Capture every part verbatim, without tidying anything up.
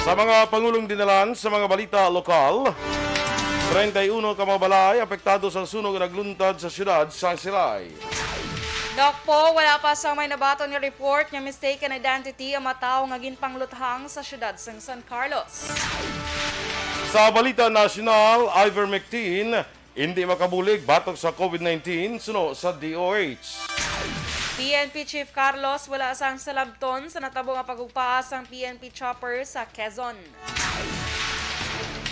Sa mga pangulong dinalan sa mga balita lokal, treinta y uno ka mga balay apektado sa sunog nga nagluntad sa siyudad sang Silay. Doc Paul, wala pa sang may nabaton nga report nga mistaken identity ang mga tawo nga ginpangluthang sa siyudad sang San Carlos. Sa balita nasyonal, ivermectin, hindi makabulig batok sa COVID nineteen, suno sa D O H. P N P Chief Carlos wala sang salabton sa natabo nga pagugpaa sang P N P chopper sa Quezon.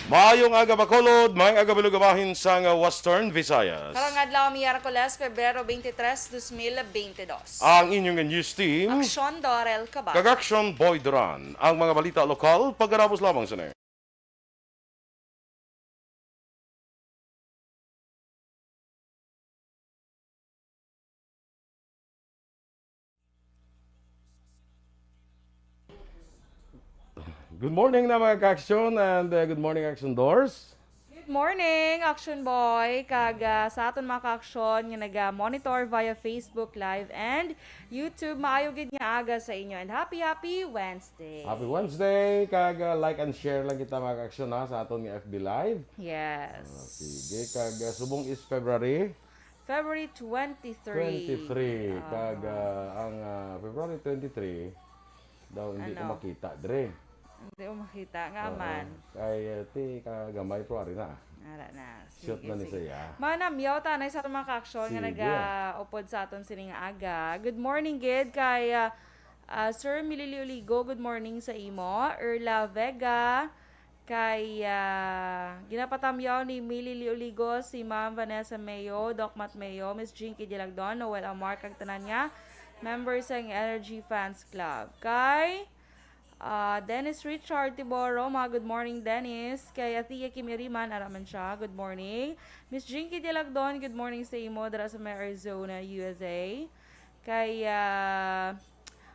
Maayong aga, Bacolod, maayong aga, Bilog, bahin sang Western Visayas. Karong adlaw, Miyerkules, Pebrero twenty-three, twenty twenty-two. Ang inyong news team, Aksyon Dorel Cabal. Kag Aksyon Boy Duran. Ang mga balita lokal, pagkatapos lamang sini. Good morning na, mga ka-aksyon, and uh, good morning, Aksyon Dors. Good morning, Action Boy, kag ah, sa aton mga ka-aksyon nga naga-monitor via Facebook Live and YouTube, maayo gid nga aga sa inyo and happy, happy Wednesday. Happy Wednesday, kag uh, like and share lang kita, mga ka-aksyon, ha, sa aton nga F B Live. Yes. Ah, sige, kag uh, subong is February February twenty-three. twenty-three, Ah, kag uh, ang uh, February twenty-three daw hindi ko Ano? Makita, dre. Hindi ko makita nga Oo. man. Kay uh, ti kagamay, February na. Ara na. Shoot Sige, na ni sige. siya. Manamyaw ta na sa mga ka-aksyon nga Sige. nagaupod sa aton sining aga. Good morning gid kay ah, ah, Sir Milili Oligo. Good morning sa imo. Erla Vega. Kay ah, ginapatamyaw ni Milili Oligo si Ma'am Vanessa Mayo, Doc Matt Mayo, Miss Jinky Dilagdon, Noel Amar, kag tanan nga members sang Energy Fans Club. Kay Ah, Dennis Richard Tiboro, mga good morning, Dennis. Kay Athea Kimiriman, ara man siya, good morning. Miss Jinky Dilagdon, good morning sa imo, dira sa may Arizona, U S A. Kay ah,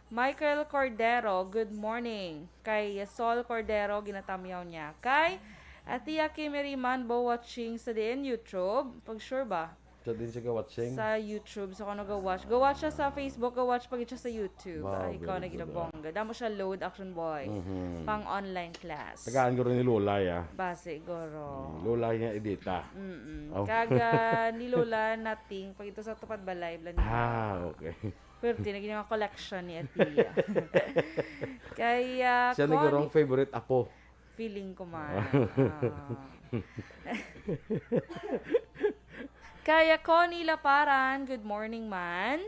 Michael Cordero, good morning. Kay Sol Cordero, ginatamyaw niya. Kay Athea Kimiriman, bo watching sa diin, YouTube. Pag sure ba? Sa din siya ka-watching? Sa YouTube. So, kung ga-watch, ga-watch siya sa Facebook, ga-watch pa gid siya sa YouTube. Wow, Ay, ikaw very na good, ginabongga. Damo siya load, Action Boy. Mhm. Pang online class. Tagaan ko rin ni Lola, ya. Ba, siguro. Lola niya, Edita. Mm-mm. Oh. Kaga ni Lola nating, pag ito sa Tupad Balay, bla niya. Ah, okay. Pwerte na gini nga collection ni Atia. Kaya, Siya ni Connie- Gorong favorite apo. Feeling ko man. Ah. Kaya Connie Laparan, good morning man.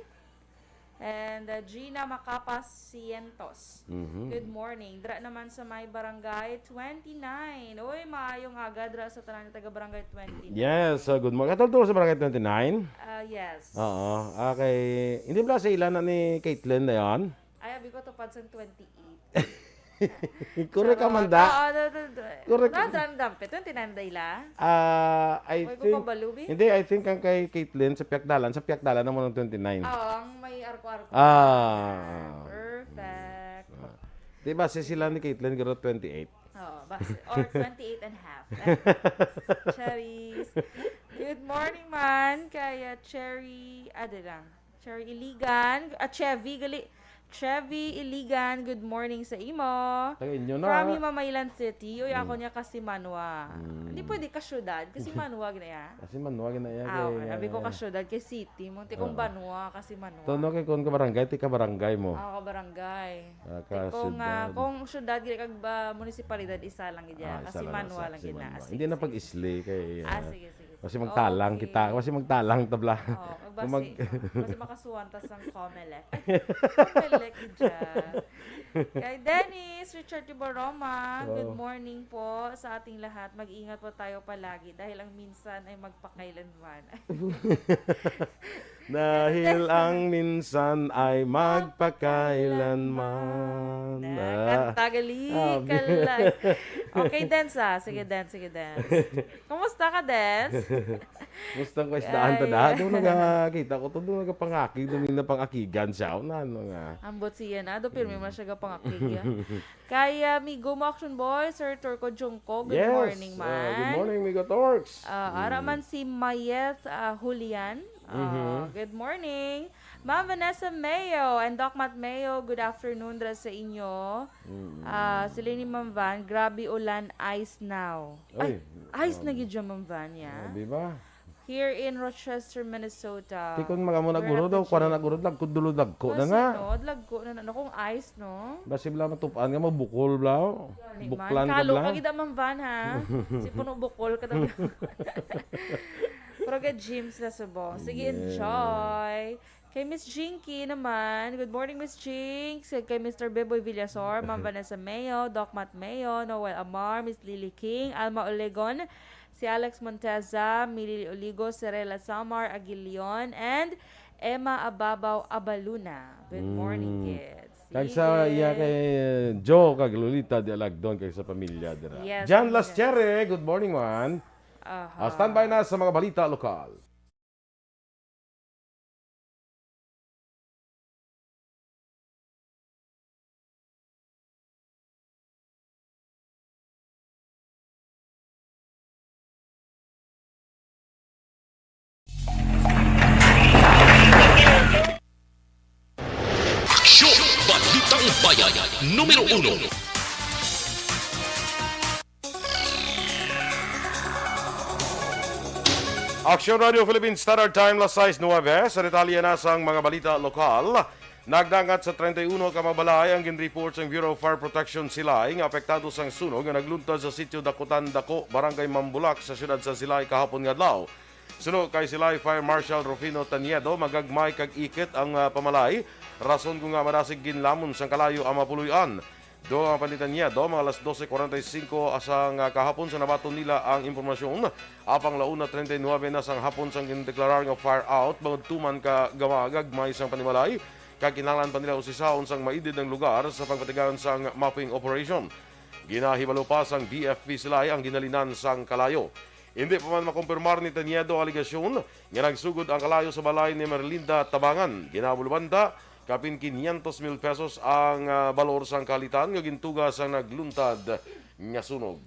And uh, Gina Macapas Cientos, Mhm. good morning. Dra naman sa may barangay twenty-nine. Uy, maayong aga dra sa tanan nga taga barangay twenty-nine. Yes, so good morning. Katulad sa Barangay twenty-nine? Ah, yes. Oo. Okay. Hindi ba sa ila na ni Caitlyn na yon? Ay, abi ko tupad sang twenty-eight. Correct ka man, da. Oo, da, da, da. Correct. Na, dam, dam, pe, twenty-nine da ila? Ah, I May think, ko pabalo, bi? Hindi, I think ang kay Caitlyn sa Piakdalan, sa Piakdalan naman ang twenty-nine. Oo, ang may arko-arko. Ah. Perfect. Di ba, si sila ni Caitlyn, garo twenty-eight. Oo, basi. Or twenty-eight and a half. Cherries. Good morning man kay uh, Cherry, ah, di lang. Cherry Iligan, ah, Chevy, gali. Chevy Iligan, good morning sa imo. Taga inyo na. From Himamaylan City. Uy, ako Mm. niya Kasimanwa. Mm. Hindi pwede ka syudad. Kasimanwa, gina ya? Kasi man, wag na yan. Ah, okay. Kay, Abi ko ah, ka syudad kay city. Mong tikong Oo. banwa, Kasimanwa. Tono kay kung ka barangay, tika barangay mo. Ah, ka barangay. Ah, ka Tikong ah, syudad. Kung syudad, gina kag ah, munisipalidad, isa lang gid ya. Ah, isa lang Kasimanwa sa lang gid na. Kasimanwa. Sige, Hindi na sige. pag-isli kay, Ah, ah, sige, sige, sige. Kasi magtalang Okay. kita, kasi magtalang tabla. Oh, Kung basi, mag- basi makasuhan ta sang Comelec. Comelec dyan. Kay Dennis Richard Tiboroma, good Oh. morning po sa ating lahat. Mag-ingat po tayo palagi dahil ang minsan ay magpakailanman. Dahil ang minsan ay magpakailanman. Na, Ah. kanta, gali, Abi. kalay. Okay, dance ah. Sige, dance, sige, dance. Kumusta ka, dance? Mustang ko isdaan ta Ay. da. Doon nagakita ko to. Doon nagapangakig. Doon na pangakigan siya. Una, ano nga. Ambot siya na. Do, pirmi man siya gapangakig ya. Kay ah, Migo mo, Action Boy, Sir Turco Junco, good Yes. morning Ah, man. Good morning, Migo Torx. Ah, ara Mm. man si Mayeth ah, Julian. Ah, Mhm. Good morning. Ma'am Vanessa Mayo and Doc Matt Mayo, good afternoon ra sa inyo. Mm. Ah, sila ni Ma'am Van, grabe ulan, ice now. Ay, Ay, ice na grabe. Gid siya, Ma'am Van, ya. Grabe ba? Here in Rochester, Minnesota. Ti kon mga mo We're nagurod, at the oh, kuha na gym. Nagurod, lagkod dulo, lagko na Kasi, na. No, lagko na na. Nakong ice, no? Basi bala matupan nga mabukol, bla, oh. Gani man. Buklan ka, Kalo bla. Ka gid, Ma'am Van, ha? Si puno bukol ka talaga. Pero gid gym sila subong. Sige, yes. Enjoy. Kay Miss Jinky naman, good morning, Miss Jinx. Kay Mister Beboy Villasor, Ma'am Vanessa Mayo, Doc Matt Mayo, Noel Amar, Miss Lily King, Alma Olegon, si Alex Monteza, Milly Oligo, Cirela Samar Aguilion, and Emma Ababaw Abaluna. Good morning, Mm. Kids. Kag sa Sige. Iya kay Joe kag Lolita de Alagdon kag sa pamilya dira. Yes, Jan yes. Lastiere, good morning, man. Aha. Ah, standby na sa mga balita lokal. Aksyon! Balitang Bayan, numero uno. Aksyon Radio Philippine Standard Time, las sais nuebe. Sa detalye na sang mga balita lokal, nagdangat sa treinta y uno ka mga balay ang ginreport sang Bureau of Fire Protection Silay nga apektado sang sunog nga nagluntad sa sitio Dakutan Dako, Barangay Mambulak, sa siyudad sa Silay kahapon nga adlaw. Suno kay Silay Fire Marshal Rufino Taniedo, magagmay kag ikit ang, ah, pamalay, rason kon ngaa madasig ginlamon sang kalayo ang mga puloy-an. Dugang pa ni Taniedo, mga alas dose cuarenta y cinco sang, ah, kahapon sa nabaton nila ang impormasyon. Apang la una treinta y nuebe na sang hapon sang gindeklarar nga fire out, bangod tuman ka gamagagmay sang panimalay, kag kinahanglan pa nila usisahon sang maidid ang lugar sa pagpatigayon sang mapping operation. Ginahibalo pa sang B F P Silay ang ginhalinan sang kalayo. Hindi pa man makumpirmar ni Taniedo ang alegasyon nga nagsugod ang kalayo sa balay ni Merlinda Tabangan. Ginabulbanta, kapin quinientos mil pesos ang, ah, balor sang kahalitan nga gintuga sang nagluntad nga sunog.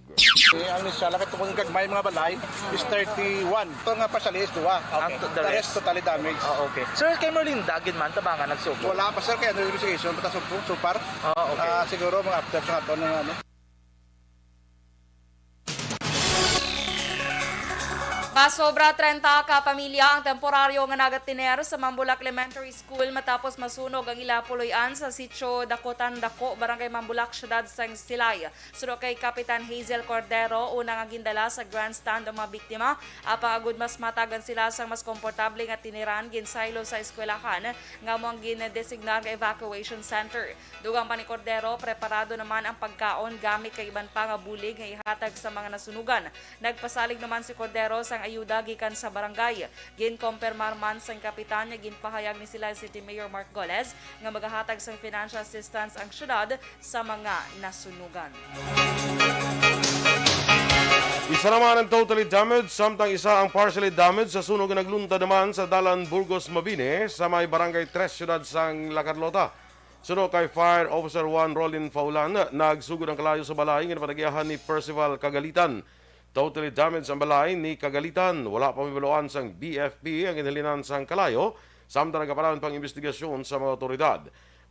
Eh, ang siya, lakay tukong gagmay mga balay is thirty-one. Ito nga partially is duwa. Ah, Okay. to-, the The rest rest? Totally damaged. Ah, okay. Sir, kay Merlinda, gid man, Tabangan, nagsugod? Wala pa, sir, kaya ano yung investigation, basta so, so far. Ah, okay. Ah, siguro mga after sa ato ng ano. Masobra treinta ka pamilya ang temporaryo nga nagatiner sa Mambulak Elementary School matapos masunog ang ila puloy-an sa sitio Dakutan Dako, Barangay Mambulak, siyudad sang Silay. Suno kay Kapitan Hazel Cordero, una nga gindala sa grandstand ang mga biktima, apang agud mas matagan sila sang mas komportable nga tiniran, ginsaylo sa eskwelahan nga amo ang gindesignar nga evacuation center. Dugang pa ni Cordero, preparado naman ang pagkaon, gamit kag iban pa nga bulig nga ihatag sa mga nasunugan. Nagpasalig naman si Cordero sang ayuda gikan sa barangay. Ginkompirmar man sang kapitan nga ginpahayag ni Silay City Mayor Mark Goles nga magahatag sang financial assistance ang syudad sa mga nasunugan. Isa naman ang totally damaged, samtang isa ang partially damaged sa sunog nga nagluntad naman sa Dalan Burgos, Mabini, sa may Barangay Tres, siyudad sang La Carlota. Suno kay Fire Officer one Rolin Faulan, nagsugod ang kalayo sa balay nga napatagiahan ni Percival Kagalitan. Totally damaged ang balay ni Kagalitan. Wala pa mahibaluan sang B F P ang ginhalinan sang kalayo, samtang nagapanahon pang investigasyon sa mga awtoridad.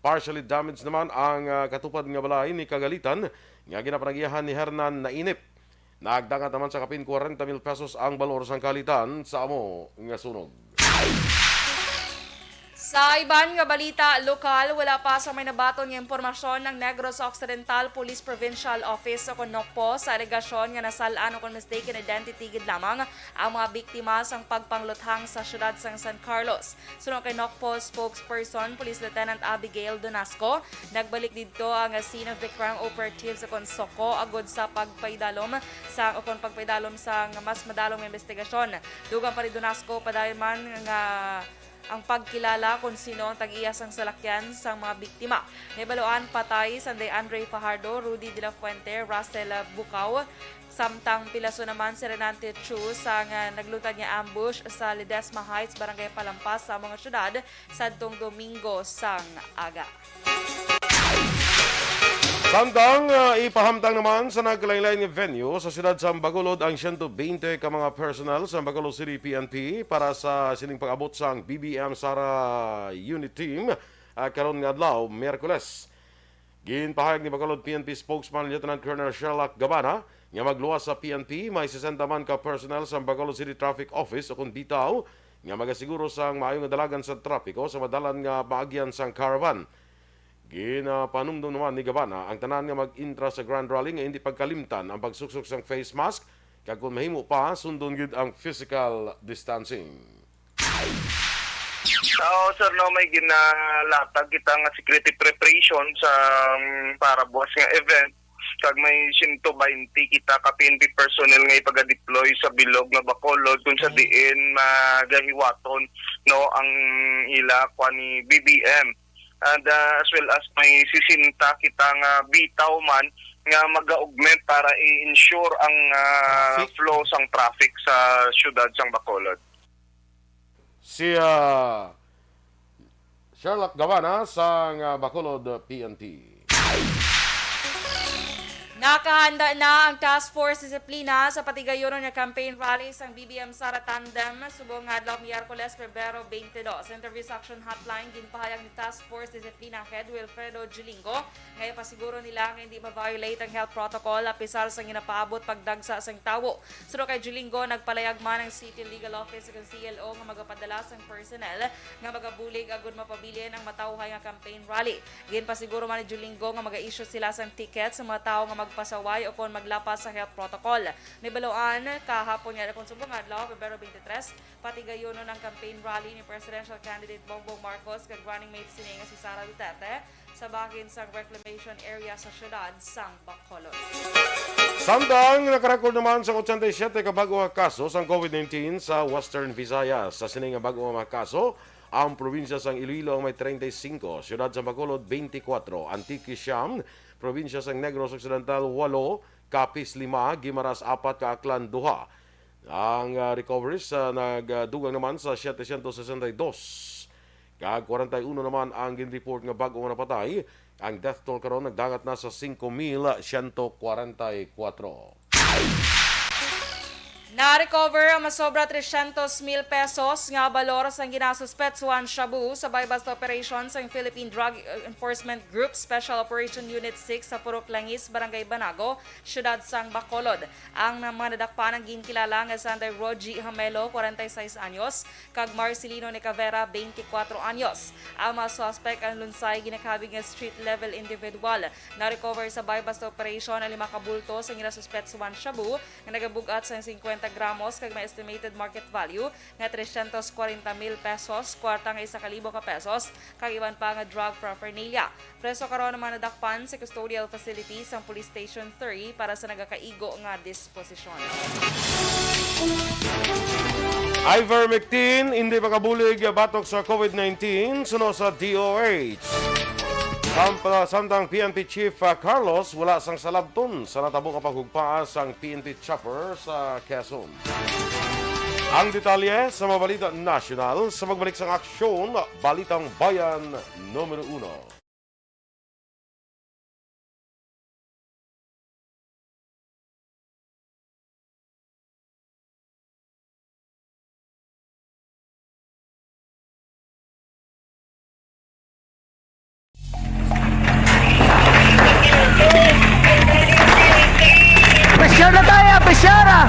Partially damaged naman ang, ah, katupad nga balay ni Kagalitan nga ginapanagiahan ni Hernan Nainip. Nagdangat naman sa kapin kwarenta mil pesos ang balor sang kahalitan sa amo nga sunog. Sa iban nga balita lokal, wala pa sa may nabaton nga impormasyon ang Negros Occidental Police Provincial Office o kon NOCPO sa alegasyon nga nasal-an o kon mistaken identity gid lamang ang mga biktima sang pagpangluthang sa siyudad sang San Carlos. Suno kay NOCPO spokesperson, Police Lieutenant Abigail Donasco, nagbalik didto ang scene of the crime operatives o kon SOCO agud sa pagpaidalom sa, o kon pagpaidalom sang mas madalom nga investigasyon. Dugang pa ni Donasco, padayon man nga ang pagkilala kon sino ang tag-iya sang salakyan sang mga biktima. Nahibaluan patay Sunday Andre Fajardo, Rudy de la Fuente, Russell Bucao, samtang pilaso naman si Renante Chu sang nagluntad nga ambush sa Ledesma Heights, Barangay Palampas, sa mga syudad sadtong Domingo sang aga. Samtang, ah, ipahamtang naman sa nagkalain-lain nga venue sa siyudad sa Bacolod ang siyento bente ka mga personnel sa Bacolod City P N P para sa sining pag-abot sang B B M Sara Unit Team, ah, karon nga adlaw, Miyerkules. Ginpahayag ni Bacolod P N P spokesman Lieutenant Colonel Sherlock Gabana nga magluwas sa P N P may sesenta man ka personnel sa Bacolod City Traffic Office, ukon bitaw nga magasiguro sang maayo nga dalagan sa trapiko sa madalan nga maagyan sang caravan. Ginapanumdom naman ni Gabana ang tanan nga mag-intra sa Grand Rally nga hindi pagkalimtan ang pagsuksok sang face mask, kag kung mahimo pa, sundon gid ang physical distancing. Oo, sir, no, may ginalatag kita nga security preparation sa, um, para buwas nga event, kag may siyento baynte kita ka P N P personnel nga ipaga-deploy sa bilog nga Bacolod, kung sa Mm. diin magahiwaton, no, ang ila kwa ni B B M. And, ah, as well as may sesenta kita nga bitaw man nga mag-augment para i-ensure ang, ah, Traffic. flow sang traffic sa siyudad sang Bacolod. Si, ah, Sherlock Gabana sang, ah, Bacolod P N P. Nakahanda na ang Task Force Disiplina sa patigayunon nga campaign rally sang B B M Sara Tandem subong nga adlaw, Miyerkules, Pebrero twenty-two. Sa Interview Section Hotline, ginpahayag ni Task Force Disiplina Head Wilfredo Julingo nga ipasiguro nila nga hindi ma-violate ang health protocol apisar sa ginapaabot pagdagsa sang tawo. Suno kay Julingo, nagpalayag man ang City Legal Office ug ang C L O nga magapadala sang personnel nga magabulig agud mapabilin ang matawhay nga campaign rally. Ginpasiguro man ni Julingo nga maga-issue sila sang ticket sa mga tawo nga magpasaway o kon maglapas sa health protocol. Nahibaluan kahapon nga kon subong adlaw, Pebrero twenty-three, patigayunon ang campaign rally ni presidential candidate Bongbong Marcos kag running mate sini nga si Sara Duterte sa bahin sang reclamation area sa siyudad sang Bacolod. Samtang nakarecord naman sa eighty-seven ka bag-o nga kaso sang COVID nineteen sa Western Visayas. Sa sini nga bag-o nga mga kaso, ang probinsya sang Iloilo ang may treinta y cinco, siyudad sang Bacolod twenty-four, Antique siyam, probinsya sang Negros Occidental walo, Capiz lima, Guimaras apat, kag Aklan duha. Ang, ah, recoveries, ah, nagdugang naman sa setecientos sesenta y dos, kag kwarenta y uno naman ang gin-report nga bag-o nga napatay. Ang death toll karon nagdangat na sa singko mil siyento kwarenta y kuwatro. Na-recover ang masobra trescientos mil pesos nga balor sang ginasuspetsuhan shabu sa buy-bust operation sang Philippine Drug Enforcement Group Special Operation Unit six sa Purok Langis, Barangay Banago, siyudad sang Bacolod. Ang na-, mga nadakpan ang ginkilala nga Sanday Rogie Hamelo, kwarenta y seis anyos, kag Marcelino Nicavera, twenty-four anyos. Ang mga suspek ang lunsay ginakabig nga street-level individual. Na-recover sa buy-bust operation ang lima ka bulto sa ginasuspetsuhan shabu nga nagabug-at sang singkwenta gramos kag may estimated market value nga trescientos kwarenta mil pesos, kwarta nga isa ka libo ka pesos, kag iban pa nga drug paraphernalia. Preso karon ang mga nadakpan sa custodial facility sang Police Station three para sa nagakaigo nga disposisyon. Ivermectin, hindi makabulig batok sa COVID nineteen, suno sa D O H. Sampa-, samtang P N P Chief, ah, Carlos, wala sang salabton sa natabo nga paghugpaa sang P N P chopper sa Quezon. Ang detalye sa mga balita nasyonal sa pagbalik sang Aksyon, Balitang Bayan Numero Uno. Pressure na tayo, pressure ah!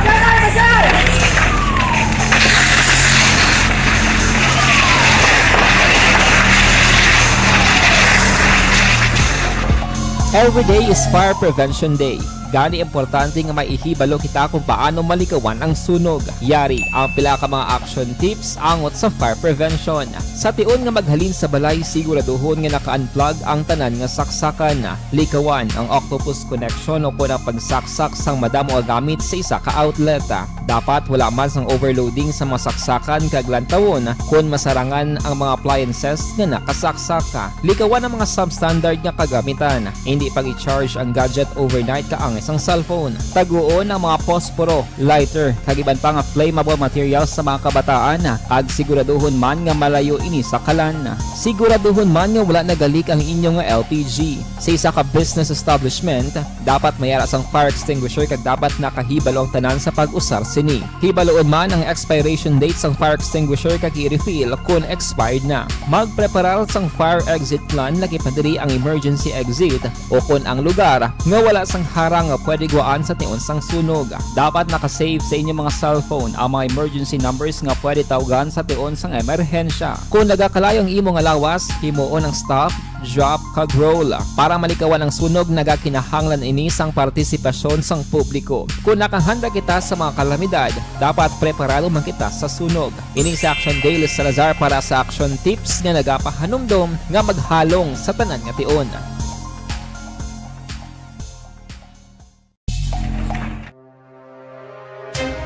Every day is Fire Prevention Day. Gani, importante nga may ihibalo kita kung paano malikawan ang sunog. Yari ang pila ka mga action tips angot sa fire prevention. Sa tion nga maghalin sa balay, siguraduhon nga naka-unplug ang tanan nga saksakan. Likawan ang octopus connection o kon ang pagsaksak sang madamo nga gamit sa isa ka outlet. Dapat wala man sang overloading sa mga saksakan kag lantawon kon masarangan ang mga appliances nga nakasaksak. Likawan ang mga substandard nga kagamitan. Hindi pag-i-charge ang gadget overnight kaangay sang cellphone. Taguon ang mga posporo, lighter, kag iban pa nga flammable materials sa mga kabataan, kag siguraduhon man nga malayo ini sa kalan. Siguraduhon man nga wala nagalik ang inyo nga L P G. Sa isa ka business establishment, dapat may ara sang fire extinguisher kag dapat nakahibalo ang tanan sa pag-usar sini. Hibaluon man ang expiration date sang fire extinguisher kag i-refill kon expired na. Magpreparar sang fire exit plan, lakip na diri ang emergency exit, o kon ang lugar nga wala sang harang nga pwede guwaan sa tion sang sunog. Dapat naka-save sa inyo mga cellphone ang mga emergency numbers nga pwede tawgan sa tion sang emerhensya. Kon nagakalayo ang imo nga lawas, himuon ang stop, drop, kag roll. Para malikawan ang sunog, nagakinahanglan ini sang partisipasyon sang publiko. Kon nakahanda kita sa mga kalamidad, dapat preparado man kita sa sunog. Ini si Action Daily Salazar para sa Action Tips nga nagapahanumdom nga maghalong sa tanan nga tion.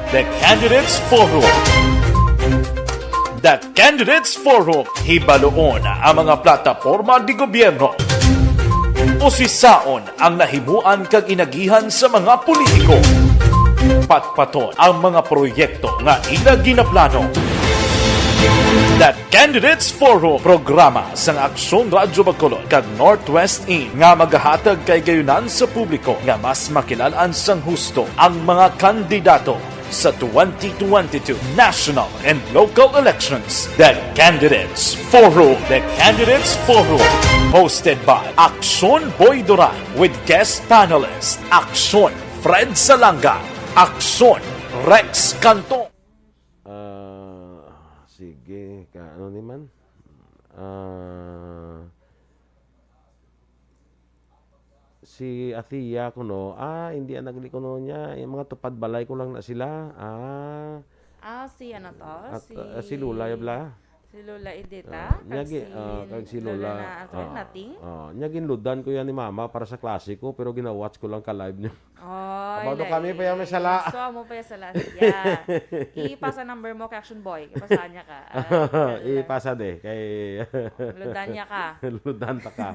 The Candidates Forum. The Candidates Forum. Hibaluon ang mga plataporma de gobyerno. Usisaon ang nahimuan kag inagihan sa mga politiko. Patpaton ang mga proyekto nga ila ginaplano. The Candidates Forum, programa sang Aksyon Radyo Bacolod kag Northwest In nga magahatag kay gayunan sa publiko nga mas makilal-an sang husto ang mga kandidato sa twenty twenty-two national and local elections. The Candidates Forum. The Candidates Forum. Hosted by Aksyon Boy Duran with guest panelist Aksyon Fred Salanga, Aksyon Rex Canton. Ah, sige, ka, ano ni man? Ah, si Athea kuno, ah, hindi ang nagli kuno niya, yung mga tupad balay ko lang na sila. Ah, Ah, si ano to? At, Si ah, si Lola, ya bala? Si Lola Edita, Ah, kag nyagi, si ah, kag si Lola Lola, na, ah, Nating? Ah, nya ginludan ko yan ni Mama para sa klase ko, pero ginawatch ko lang ka live niyo. Ay, Kabado kami pa yan, may sala. So, amo pa yung sala. Yeah. Ipasa number mo kay Action Boy. Ipasa niya ka. Ah, Ipasa de kay Ludanya ka. Ludanta ka.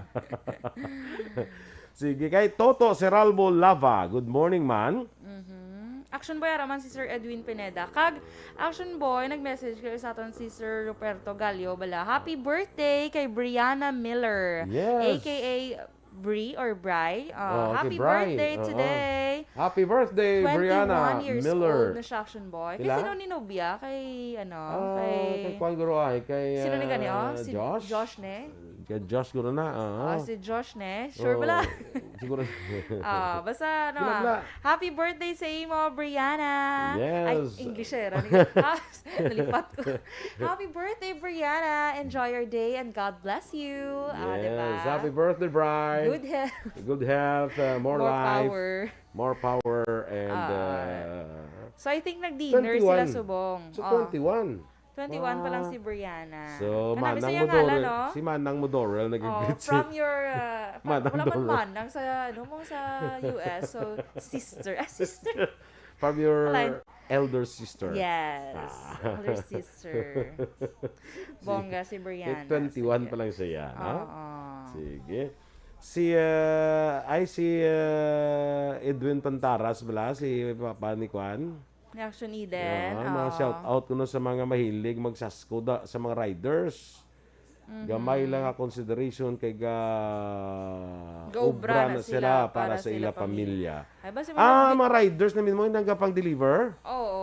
Sige, kay Toto Seralbo Lava. Good morning, man. Mhm. Action Boy, ara man si Sir Edwin Pineda. Kag, Action Boy, nag-message kayo sa aton si Sir Ruperto Gallo. Bala, "Happy birthday kay Brianna Miller, Yes. A K A Bri or Bri. Uh, Oh, okay, happy Bri. birthday Oo. today." Happy birthday, Brianna Twenty-one years Miller. old na siya, Action Boy. Kay Pila? sino ni Nobia? Kay, ano, Ah, kay kay kwan guro ay, kay, Sino ni gani, ah, oh? Si Josh? Josh, ne? Kay Josh guro na, ah. Ah, si Josh, ne? Sure Oh, bala? siguro. Ah, basta, ano, Sino ah, bala? Happy birthday sa imo, Brianna. Ay, Yes. Englishera. Nalipat ko. Happy birthday, Brianna. Enjoy your day and God bless you. Ah, Yes. diba? Happy birthday, Bri. Good health. Good health, uh, more More life, power. more power, and, Ah. uh, So, I think nag-dinner sila twenty-one. subong. So, Oh. twenty-one. Twenty-one pa lang Wow. si Brianna. So, Kana, Manang Bisaya nga lang, Modorel, no? si Manang Modorel nag-greet Oh, si from your, uh, pa-, Manang wala man Dorel. Manang sa, ano mo, sa U S. So, sister. Ah, sister. From your Wala. elder sister. Yes. Ah. Elder sister. Bongga si Brianna. Eh, twenty-one Sige. pa lang siya, no? Oo. Sige. Si, ah, ay, si, ah, Edwin Tantaras bala, si Papa ni Kwan. Ni Action Eden. Yeah, mga Oo. shout out kuno sa mga mahilig magsasko da, sa mga riders. Mhm. Gamay lang nga consideration kay ga Gaobra obra na na sila sila para para sa sa ila ila pamilya. pamilya. Ay, ba si mga Ah, bi- mga riders na mismo yung nagapang-deliver? Oo,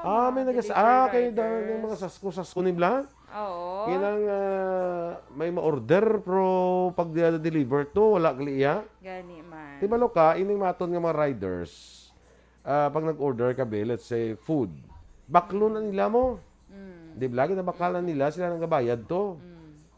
Ah, mga may nagas-, delivery ah, kay da-, riders. yung mga sasko-sasko ni Bla? Oo. Kinang, ah, may ma-order, pero pag di-, deliver to, wala gali iya. Gani man. Di ba, Loka, ining maton nga mga riders, ah, pag nag-order ka, be, let's say, food, baklo na nila mo. Mm. Di ba? Lagi na bakalan Mm. nila, sila nang gabayad to. Mm.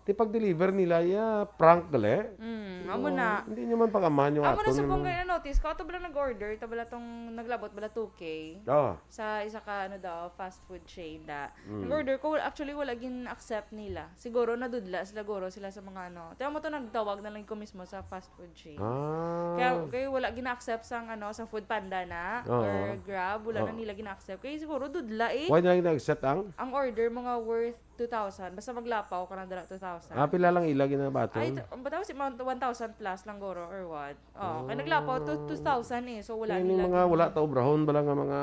Di pag-deliver nila, ya, prank gali. Mm, amo Oo, na. Hindi nyo man pag-amahan yung Amo na aton sa nga pong mga kaya notice ko, ato ba lang nag-order, ito bala tong naglabot bala two K. Oo. Sa isa ka, ano daw, fast food chain da. Mm. Nag-order ko, actually, wala gin-accept nila. Siguro, nadudla sila, guro sila sa mga, ano. Tiyan mo to, nagtawag na lang ko mismo sa fast food chain. Ah. Kaya, kaya wala gina-accept sang, ano, sa Food Panda na, Oo. or Grab, wala na Oo. nila gina-accept. Kaya siguro, dudla eh. Why na gina-accept ang? Ang order mo nga worth two thousand. Basta maglapaw ka na dala two thousand. Ah, pila lang ila ginabaton? Ay, t-, ang bataw si mga one thousand plus lang guro or what? Oh, kay naglapaw to two thousand eh. So, wala Kaya ning nila mga gina- wala ta obrahon bala nga mga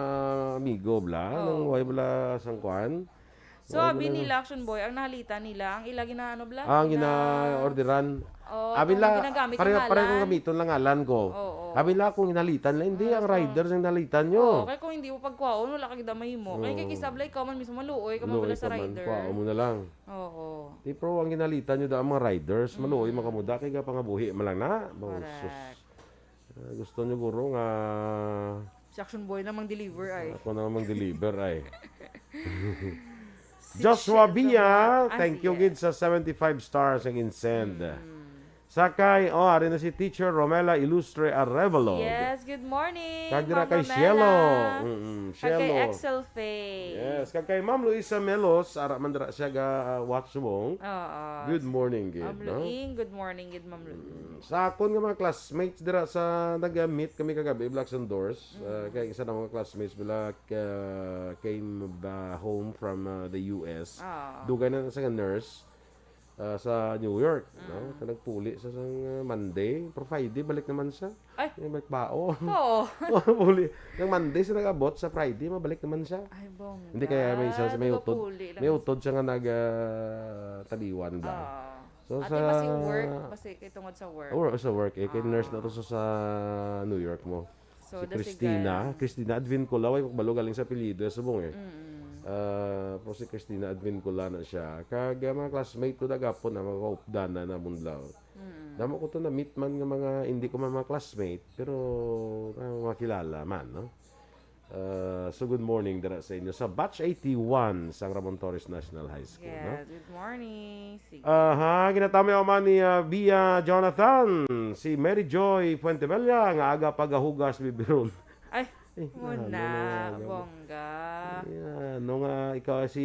amigo bala, Oo. nang way bala sang kwan. So, Wala abi na. nila, Action Boy, ang nahalitan nila, ang ila gina-, ano, bla? Ah, ang Gina- gina-orderan. Oo, Abi ang la, ginagamit pare, ang pare kong ngalan. gamiton lang ngalan ko. Oo. Abi la, kung ginahalitan lang, hindi, Ah, ang so, rider ang nahalitan nyo. Oo, kaya kung hindi mo pagkuhaon, wala ka gid mahimo. Kaya Oo. kay kisablay ka man mismo, maluoy ka man Luoy pala sa ka man, rider. kuha mo na lang. Oo. Di, pero ang ginahalitan nyo da, ang mga riders, maluoy Mm. man kamo da, kay gapangabuhi man lang na. Ba, sus. Correct. Ah, gusto nyo, guro, nga Si Action Boy na mang-deliver, ay. Ako na mang-deliver, ay. Si Joshua Shell Bia, naman. Ah, thank you sige. gid sa seventy-five stars ang insend. Mm. Sa kay, oh, ari na si Teacher Romela Ilustre Arevalo. Yes, good morning, Kag dira Ma'am kay Romela. Cielo. Mm-mm, Kag kay Cielo. Excel Faye. Yes, kag kay Ma'am Luisa Melos, ara man dira siya ga, ah, watch mo. Oo. Good morning, gid, Ma'am no? Luing, good morning, gid, Ma'am Luing. Mm. Sa akon nga mga classmates dira sa nag-meet kami kagabi, Blacks and Doors, Mm. ah, kay isa na mga classmates bila, ah, came ba home from, ah, the U S. Ah. Dugay na sa nurse, ah, sa New York, no? Mm. Kaya nagpuli sa sang, ah, Monday, pero Friday, balik naman siya. Ay. Yung balik bao. Oo. Puli. Yung Monday siya nag-abot, sa Friday, mabalik naman siya. Ay, bongga. Hindi kaya may isa, may utod. Nagapuli lang. May utod siya nga nag, ah, taliwan ba? Oo. So, Ate, sa basi work, basi kay tungod sa work. Or sa work, eh, kay nurse na to Ah. sa, sa New York mo. So, Si dasigan. Christina, Christina Advincula, way ko kabalo galing sa apelyido, subong eh. Mm. Ah, pero si Christina Advincula na siya. Kag, ah, mga classmate ko dagapon na mga kaupdanan na Munlaw. Mm. Damo ko to na meet man nga mga, hindi ko man mga classmate, pero, ah, makilala man, no? Ah, so good morning dira sa inyo sa batch eighty-one sang Ramon Torres National High School, no? Yes, good morning. Sige. Aha, ginatami ako man ni, ah, Bia Jonathan, si Mary Joy Fuentebella, nga aga pagahugas, bibirol. Ay, Eh, muna, ano, ano, bongga. Yan, no nga, ikaw si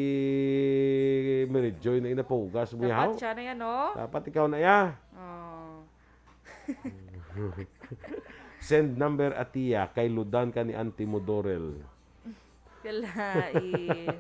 Mary Joy na inapugas mo, Dapat yaw? siya na yan, no? Dapat ikaw na, ya. Oh. Send number, Atiya, kay Ludan ka ni Auntie mo, Dorel. Kalain.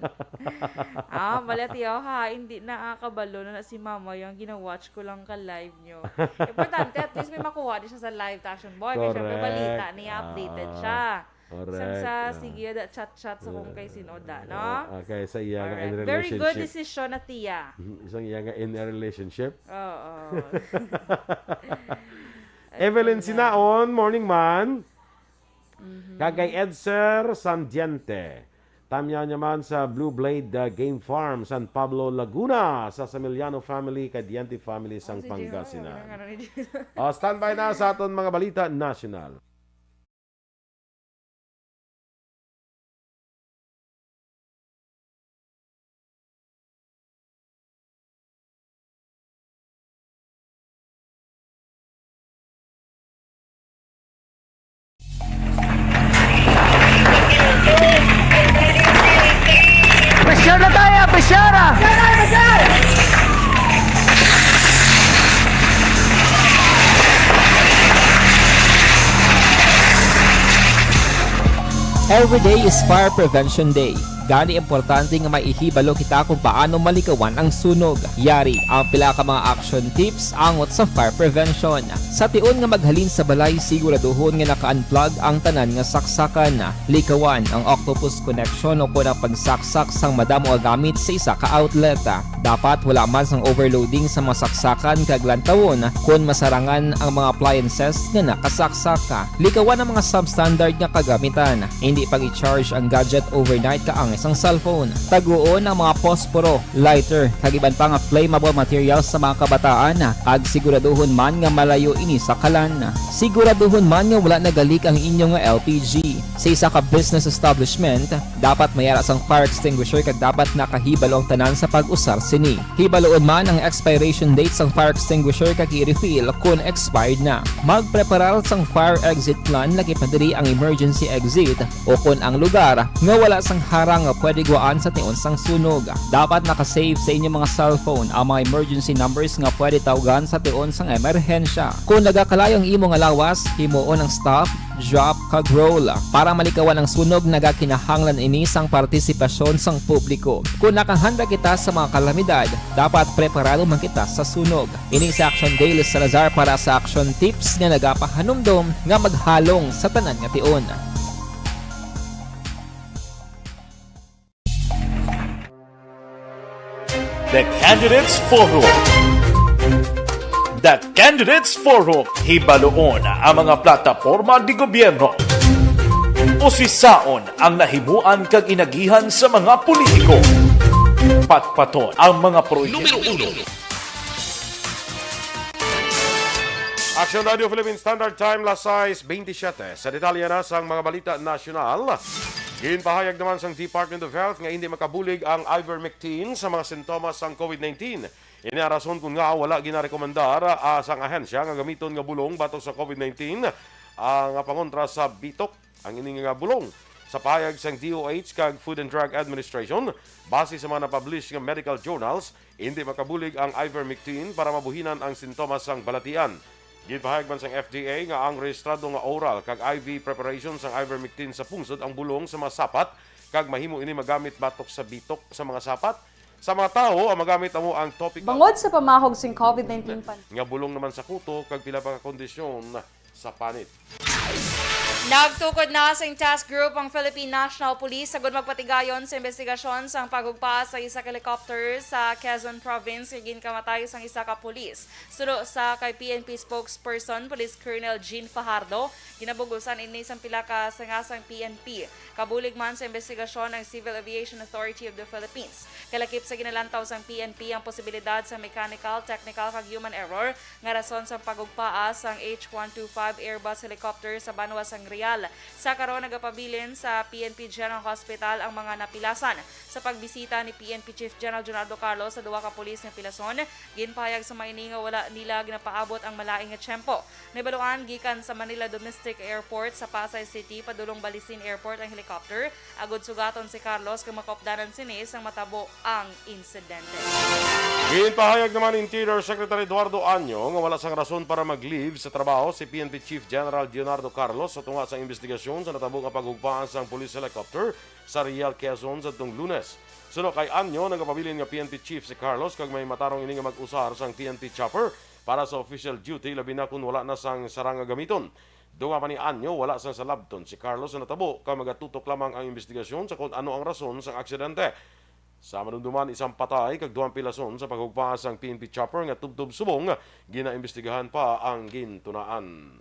Ah, mali, Atiya, ha. Hindi na, ah, kabalo na, na si Mama yung gina-watch ko lang ka live nyo. Importante, at least may makuha din siya sa live, Action Boy. Kaya syempre, Correct. balita niya, updated Ah, siya. correct. Sang sa, Ah. sige, da, chat-chat sa kung kay sino da, no? Ah, okay, sa iya nga Alright. in Very good relationship. decision, Atiya. Mhm, isang iya nga in a relationship. Oo. Evelyn Excellent. Sinaon, morning man. Mhm. Kag kay Edser Sandiente. Tamyaw niya man sa Blue Blade, uh, Game Farm, San Pablo, Laguna, sa Samiliano family, kay Diente family, sang Ah, si Jay, Pangasinan. ano, ano ni Jay? O, standby na sa aton mga balita nasyonal. Pressure na tayo, pressure na! Every day is Fire Prevention Day. Gani, importante nga may ihibalo kita kung paano malikawan ang sunog. Yari ang pila ka mga action tips angot sa fire prevention. Sa tion nga maghalin sa balay, siguraduhon nga naka-unplug ang tanan nga saksakan. Likawan ang octopus connection o kon ang pagsaksak sang madamo nga gamit sa isa ka outlet. Dapat wala man sang overloading sa mga saksakan kag lantawon kon masarangan ang mga appliances nga nakasaksak. Likawan ang mga substandard nga kagamitan. Hindi pag-i-charge ang gadget overnight kaangay sang cellphone. Taguon ang mga posporo, lighter, kag iban pa nga flammable materials sa mga kabataan, kag siguraduhon man nga malayo ini sa kalan. Siguraduhon man nga wala nagalik ang inyo nga L P G. Sa isa ka business establishment, dapat may ara sang fire extinguisher kag dapat nakahibalo ang tanan sa pag-usar sini. Hibaluon man ang expiration date sang fire extinguisher kag i-refill kon expired na. Magpreparar sang fire exit plan, lakip na diri ang emergency exit, o kon ang lugar nga wala sang harang nga pwede gwaan sa tion sang sunog. Dapat naka-save sa inyo mga cellphone ang mga emergency numbers nga pwede tawgan sa tion sang emerhensya. Kon nagakalayo ang imo nga lawas, himuon ang stop, drop, kag roll. Para malikawan ang sunog, nagakinahanglan ini sang partisipasyon sang publiko. Kon nakahanda kita sa mga kalamidad, dapat preparado man kita sa sunog. Ini si Action Daily Salazar para sa Action Tips nga nagapahanumdom nga maghalong sa tanan nga tion. The Candidates Forum. The Candidates Forum. Hibaluon ang mga plataporma di gobyerno. Usisaon ang nahimuan kag inagihan sa mga politiko. Patpaton ang mga proyekto. Numero uno. Action Radio Philippine Standard Time, las sais bentisiete. Sa detalye na sang mga balita nasyonal, ginpahayag naman sang Department of Health nga hindi makabulig ang ivermectin sa mga sintomas sang covid nineteen. Ini ang rason kon ngaa wala ginarekomendar, ah, sang ahensya nga gamiton nga bulong batok sa covid nineteen ang pangontra sa bitok. Ang ini nga bulong, sa pahayag sang D O H kag Food and Drug Administration, base sa mga napublish nga medical journals, hindi makabulig ang ivermectin para mabuhinan ang sintomas sang balatian. Ginpahayag man sang F D A nga ang rehistrado nga oral kag I V preparation sang ivermectin sa pungsod ang bulong sa mga sapat, kag mahimo ini magamit batok sa bitok sa mga sapat. Sa mga tawo ang magamit amo ang topical Bangod sa pamahog sing covid nineteen pan- nga bulong naman sa kuto kag pila pa ka kondisyon sa panit. Nagtukod na sing task group ang Philippine National Police agud magpatigayon sa investigasyon sang paghugpa sa isa ka helicopter sa Quezon Province nga ginkamatay sang isa ka pulis. Suno sa kay P N P spokesperson, Police Colonel Jean Fajardo, ginabug-usan ini sang pila ka sanga sang P N P. Kabulig man sa investigasyon ang Civil Aviation Authority of the Philippines. Kalakip sa ginalantaw sang P N P ang posibilidad sa mechanical, technical, kag human error nga rason sang paghugpaa sang H one two five Airbus helicopter sa banwa sang Real. Sa karon, nagapabilin sa P N P General Hospital ang mga napilasan. Sa pagbisita ni P N P Chief General Junardo Carlos sa duha ka pulis nga pilason, ginpahayag sa mga ini nga wala nila ginapaabot ang malain nga tiyempo. Nahibaluan gikan sa Manila Domestic Airport sa Pasay City padulong Balisin Airport ang helicopter, agud sugaton si Carlos kag makaupdanan sini sang matabo ang insidente. Ginpahayag naman ni Interior Secretary Eduardo Año nga wala sang rason para mag-leave sa trabaho si P N P Chief General Leonardo Carlos sa tunga sang investigasyon sa natabo nga paghugpaan sang police helicopter sa Real, Quezon sadtong Lunes. Suno kay Año, nagapabilin nga P N P Chief si Carlos kag may matarong ini nga mag-usar sang P N P chopper para sa official duty, labi na kon wala na sang sarang nga gamiton. Dunga pa ni Año, wala sang salabton si Carlos sa natabo, kag magatutok lamang ang investigasyon sa kon ano ang rason sang aksidente. Sa madumduman, isang patay kag duhang pilason sa paghugpaa sang P N P chopper nga tubtob subong ginaimbestigahan pa ang gintunaan.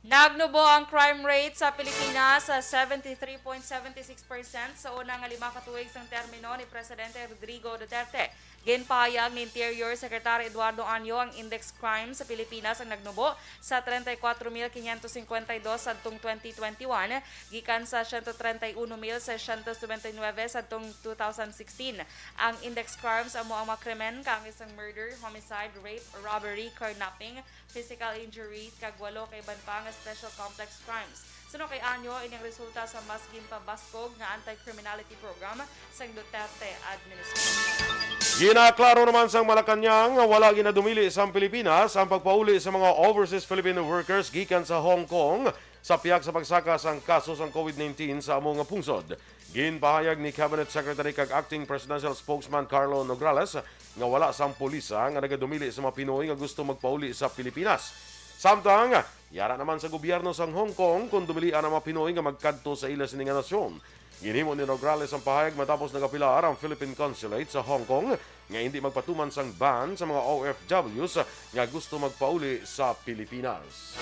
Nagnubo ang crime rate sa Pilipinas sa seventy three point seven six percent sa una nga lima ka tuig sang termino ni Presidente Rodrigo Duterte. Ginpahayag ni Interior Secretary Eduardo Año ang index crime sa Pilipinas ang nagnubo sa treinta y cuatro mil quinientos cincuenta y dos sadtong twenty twenty-one, gikan sa ciento treinta y uno mil seiscientos noventa y nueve sadtong two thousand sixteen. Ang index crimes amo ang mga krimen kaangay sang murder, homicide, rape, robbery, kidnapping, physical injuries, kag walo ka iban pa nga special complex crimes. Suno kay Año, ini ang resulta sa mas ginpabaskog nga anti-criminality program sang Duterte administration. Ginaklaro naman sang Malacañang nga wala ginadumili sang Pilipinas ang pagpauli sa mga overseas Filipino workers gikan sa Hong Kong sa pihak sa pagsaka sang kaso sang covid nineteen sa amo nga pungsod. Ginpahayag ni Cabinet Secretary kag Acting Presidential Spokesman Carlo Nograles nga wala sang pulisa nga nagadumili sa mga Pinoy nga gusto magpauli sa Pilipinas. Samtang, yara naman sa gobyerno sang Hong Kong kon dumilian ang mga Pinoy nga magkadto sa ila sini nga nasyon. Ginhimo ni Nograles ang pahayag matapos nagapilar ang Philippine Consulate sa Hong Kong nga hindi magpatuman sang ban sa mga O F Ws nga gusto magpauli sa Pilipinas.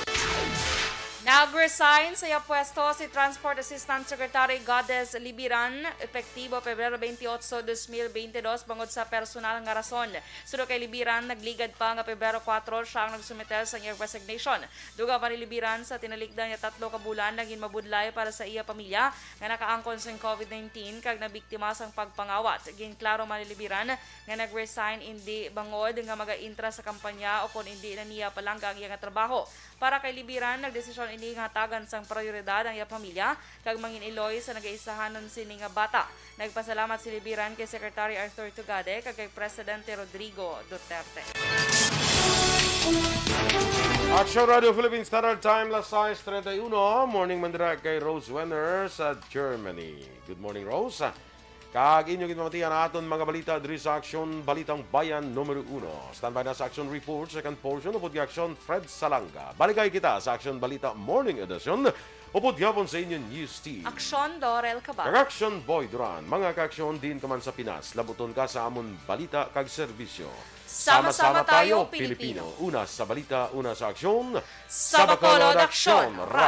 Nag-resign sa iya pwesto si Transport Assistant Secretary Goddess Libiran, epektibo Pebrero twenty-eight, twenty twenty-two, bangod sa personal nga rason. Suno kay Libiran, nagligad pa nga Pebrero kuwatro siya ang nagsumeter sa iyang resignation. Dugang pa ni Libiran, sa tinalikdan nga tatlo ka bulan, naging mabudlay para sa iya pamilya nga nakaangkon sang covid nineteen kag nabiktima sang pagpangawat. Ginklaro man ni Libiran nga nag-resign indi bangod nga magaintra sa kampanya o kon indi na niya palangga ang iya nga trabaho. Para kay Libiran, nagdesisyon ini nga hatagan sang prioridad ang iya pamilya kag mangin-iloy sa nagaisahanon sini nga bata. Nagpasalamat si Libiran kay Secretary Arthur Tugade kag kay Presidente Rodrigo Duterte. Action Radio Philippines Standard Time, las sais treinta y uno. Morning man dira kay Rose Wenner sa Germany. Good morning, Rose. Kag inyo ginpamatian ang aton mga balita diri sa Aksyon Balitang Bayan numero uno. Standby na sa Aksyon Report, second portion, upod kay Aksyon Fred Salanga. Balikay kita sa Aksyon Balita Morning Edition, upod gihapon sa inyo News Team. Aksyon Laurel Cabal. Kag Aksyon Boy Duran. Mga kaaksyon, diin ka man sa Pinas, labuton ka sa amon balita kag serbisyo. Sama-sama tayo, Pilipino. Una sa balita, una sa aksyon. Sa Bacolod, aksyon.